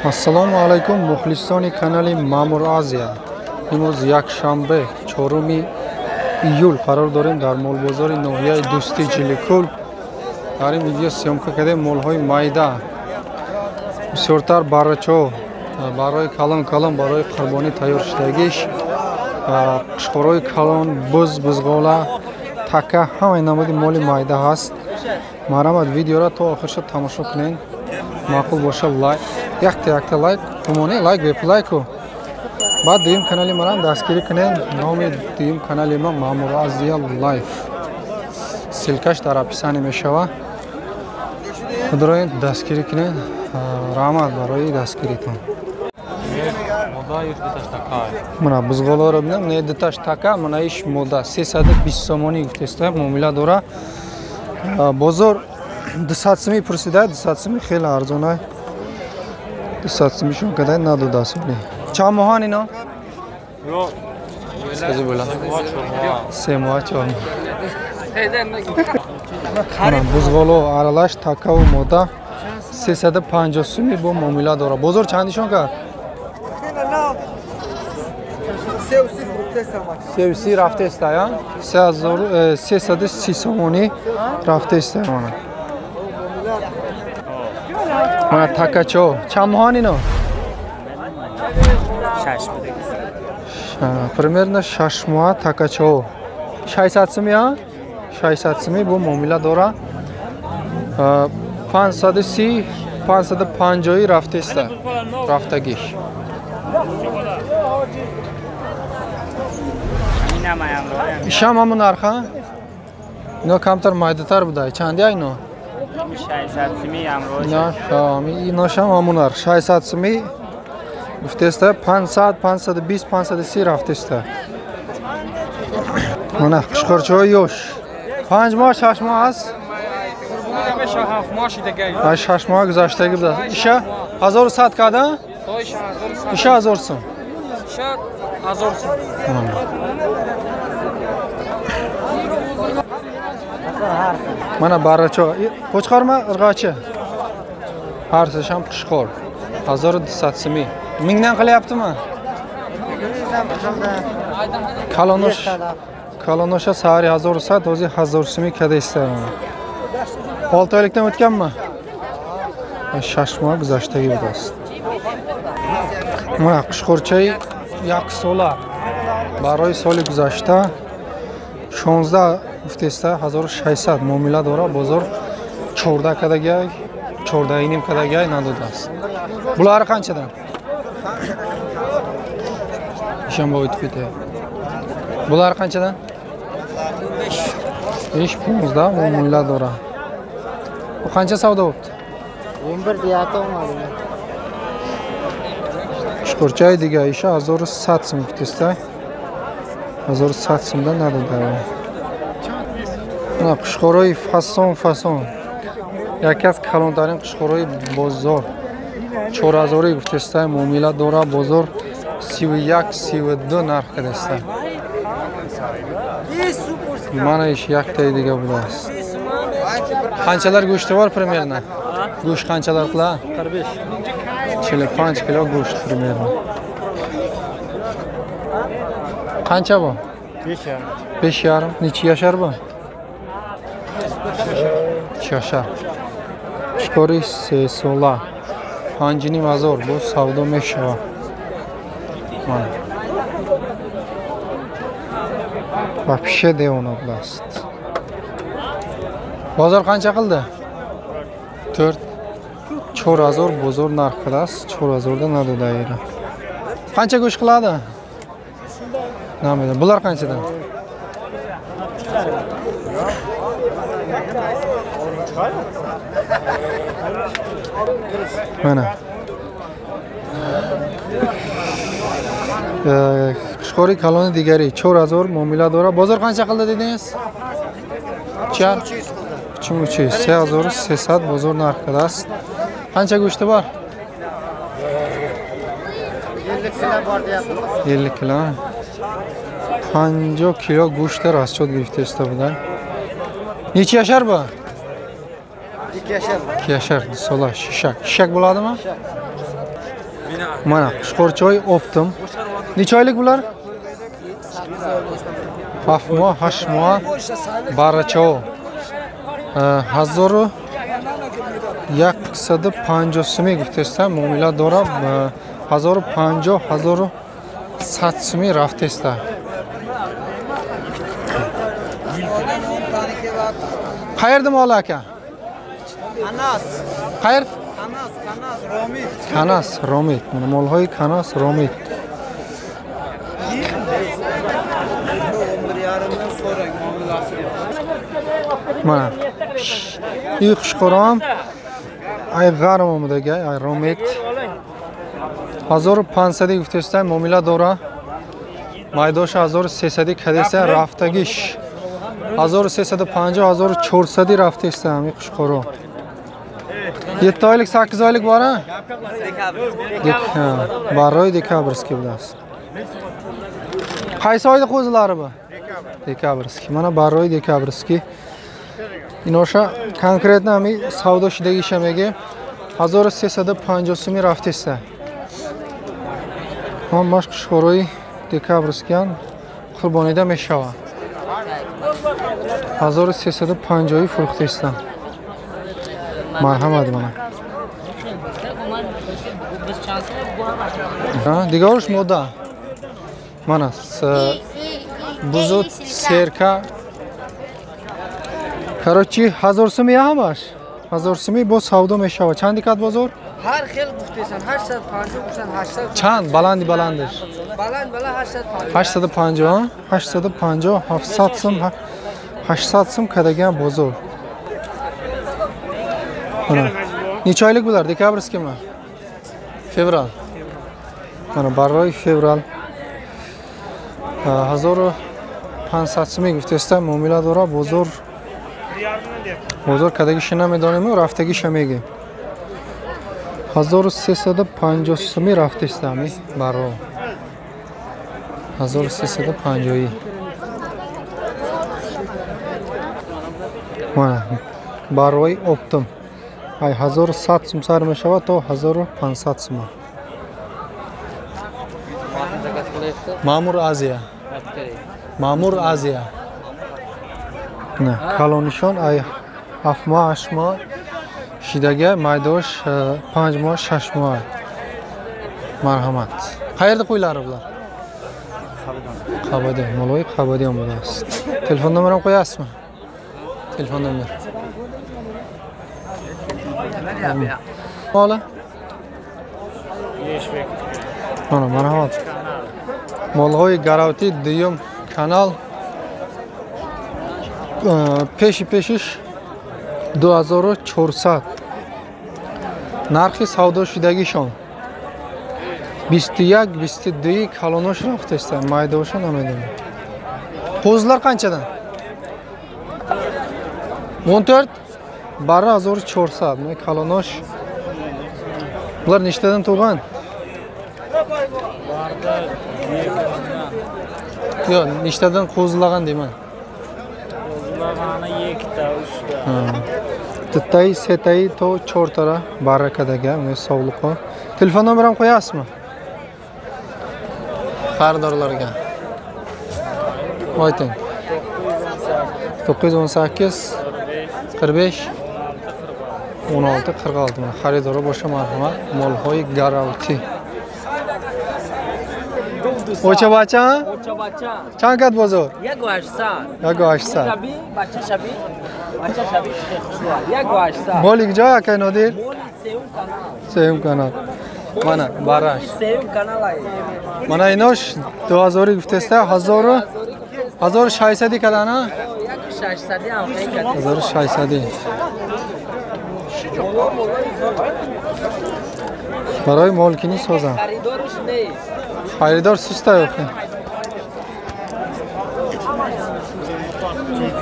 Ассалому алайкум, мухлисони канали Маъмур Азия. Имрӯз якшанбе, 4 июл қарор дорем дар молбозори ноҳияи Дӯстӣ Ҷиликул. Дар ин видео съёмка кардем молҳои майда, бисёртар баррачо, барои калон калон, барои қурбонӣ тайёр шудагиш, қушқорҳои калон, буз, бузғола, така, ҳамаи намуди моли майда ҳаст. Марҳамат, видеоро то охирша тамошо кунед. Маъқул боша лайк, якта якта лайк бимонед, лайк бепулайку. Баъд дуюм канали марам дастгирӣ кунед. Номи дуюм канали ма Маъмур Азия Лайф. Ссылкаш дар описание мешава. Худро дастгирӣ кунед. Раҳмат барои дастгиритон. Мана бузғоларо бинам, не дуташ така, мана иш мода 320 сомонӣ гуфтеста, муомила дора. Бозор 200 сомӣ пурсида, 200 сомӣ хеле арзона. 200 сомишон кадай надодааст. Чанд моҳан ино? Скажи була. 3 моҳ, 4 моҳ. Мана бузғоло аралаш такаву мода 350 сомӣ бо муомила дора. Бозор чандишон кард? 330 рафтеста, я? 330 сомонӣ рафтеста мана. Мана такачо. Чанд моҳан ино? 6 буда. Примерно 6 моҳ такачо. 600 сомӣ, а? 600 сомӣ бо муомила дора. 530, 550 рафтеста. Рафтагиш. Ишам ҳамун нарха? Ино камтар майдатар буда. Чанди ино? 600 сомӣ ҳамроҳ. Иношам ҳамун нарх. 600 сомӣ гуфтеста, 500, 520, 530 рафтеста. Мана қушқорчаҳои ёш. 5 моҳ, 6 моҳ аст? 6 моҳ гузаштагӣ будааст. Иша 1100 када? Иша 1000 сом. Иша 1000 сом. Мана баррачо. Qo'chqormi, irg'ochi? Harsisham qushqor. 1200 сомӣ. Mingdan qilyaptimi? Калонош, калоноша сари 1100, o'zi 1000 сомӣ када истад. 6 oylikdan o'tganmi? 6 moh guzashtagi будааст. Мана qushqorchai як сола барои соли гузашта 16 гуфтеста, 1600 муомила дора. Бозор 14 кадагай, 14.5 кадагай надодааст. Булары қанчадан? Ишам бо o'tib ketadi. Булары қанчадан? 5 15 муомила дора. Bu qancha savdo bo'pti? 11 deyapti, olmadim. Qushqorchay diga isha 1100 сом гуфтеста. 1100 сомда надода. Мана қушқорҳои фасон фасон. Яке аз калонтарин қушқорҳои бозор. 4000 гуфтеста, муомила дора. Бозор 31, 32 нарх кадаста. Мана иш яктаи дига будааст. Qanchalar go'shti bor примерно? Go'sht qanchalar qila? 45. 45 kilo go'sht примерно. Qancha bu? 5,5. 5,5. Necha yashar bu? 3 yashar. Qushqori 3 sola. 5,5 bu savdo mешава. Mana. Вообще devona будааст. Bozor qancha qildi? 4 4000 bozor narx qilasiz. 4000 da надода ира. Qancha go'sht qiladi? Namida. Bular qanchadan? Mana. Qushqori kaloni digari 4000 muomila dora. Bozor qancha qildi dedingiz? 4 300, 3300 bozor narx qilasiz. Qancha go'shti bor? 50 kilo bor deyapti. 50 kilo. 50 kilo go'shtda расчет гирифтеста будан. Necha yashar bu? 2 yashar. 2 yashar, 2 sola, shishak. Shishak bo'ladimi? Mana qushqorchoy optim. Necha oylik bular? 7 moh, 8 moh barracho. 1150 сӯмӣ гуфтеста, муомила дора 1050 1100 сӯмӣ рафтеста. Qayerda mol aka? Kanas. Qayer? Kanas, Kanas, Romit. Kanas, Romit. Mana molҳои Kanas, Romit. Mana. Ин хушқорам ай ғарм омадага, ай Romit. 1500 гуфтеста, муомила дора. Майдоша 1300 кадеста, рафтагиш 1350 1400 рафтеста ҳами хушқоро. 7 oylik, 8 oylik bor a? Барои декабрский будааст. Qaysi oyda qo'zilari bu? Декабрский. Mana барои декабрский. Иноша конкретно ҳами савдо шудагиша меге 1350 сӯмӣ рафтеста. Ҳамаш хушқорои декабрскиян қурбонида мешавад. 1350 фурӯхтеста. Марҳамат мана. Дигаруш мода. Мана бузу серка. Короче, 1000 сӯмӣ ҳамаш. 1000 сӯмӣ бо савдо мешавад. Чанд дикат бозор? Ҳар хел гуфтесан 850 гуфтан 800. Чанд? Баланди баландиш. Баланд бала 850. 850, 850, 700 сӯм, 800 сӯм кадаган бозор. Necha oylik bular? Dekabrskimi? Fevral. Mana барои феврал 1500 сӯмӣ гуфтеста, муомила дора бозор. Бозор кадагиша намедонем, рафтагиша мегем. 1350 сӯмӣ рафтеста ами баро. 1350. Mana барои оптом. Ай 1100 сум сар мешавад то 1500 сум. Маъмур Азия. Маъмур Азия. На, калонишон ай 7 моҳ, 8 моҳ шидага, майдош 5 моҳ, 6 моҳ. Марҳамат. Qayerda qo'ylari bular? Qabadiyon. Molои Qabadiyon будааст. Телефон номерам qo'yasizmi? Телефон номер. Mola? Mana marhamat. Молҳои гаравти дуюм канал пеши пешиш 2400. Нархи савдо шудагишон 21 22 калонош рафтеста, майдоша намедонам. Qo'zilar qanchadan? 14 барра 1400. Mana калонош. Bular nechtadan tug'an? Yo'q, nechtadan qo'zilagan deyman. Qo'zilagani 2 ta, 3 ta. Bittayi, setayi to 4 tara barakadaga, uni sovliqo. Telefon nomerim qo'yasizmi? Xaridorlarga. Ayting. 918 45 16 46. Mana xaridori boshqa marhamat. Molxoyi garavti. Ocha bacha? Ocha bacha. Чанд кат бозор? 1800. 1800. Шаби, бача шаби. Бача шаби 1800. Моли куҷо акай Нодир? Моли сеюм канал. Сеюм канал. Мана бараш. Сеюм канал ай. Мана инош 2000 гуфтеста, 1600 кадана? 1600 ҳам хел кад. 1600. Барои молкини созам. Харидорш нест. Харидор суста ёхи.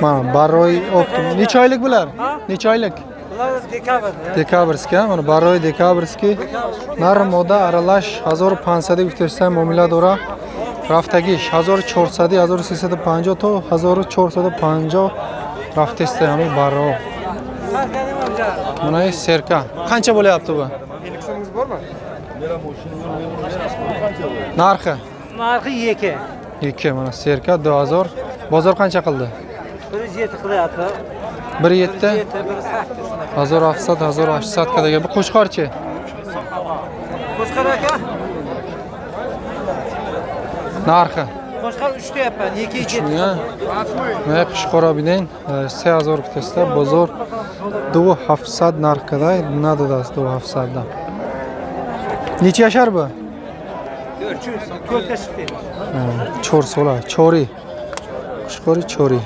Mana барои оптом. Necha oylik bular? Necha oylik? Bular dekabr. Dekabrskiy, mana барои декабрский нар мода аралаш 1500 гуфтеста муомила дора. Рафтагиш 1400 1350 то 1450 рафтеста ҳами баро. Mana серка. Qancha bo'lyapti bu? 50 so'mingiz bormi? Narxi? Narxi 2. 2 mana serka 2000. Bozor qancha qildi? 1.7 qilyapti. 1.7? 1700, 1800 degan. Bu qo'chqorchi? Qo'chqor aka? Narxi? Qo'chqor 3 deyapman, 2.7. Mana qo'chqora binin 3000 kutasida, bozor 2700 narxida, nadadasi 2700 dan. Necha yashar bu? 4 chiqdi. 4 sola, chori. Qo'chqori chori.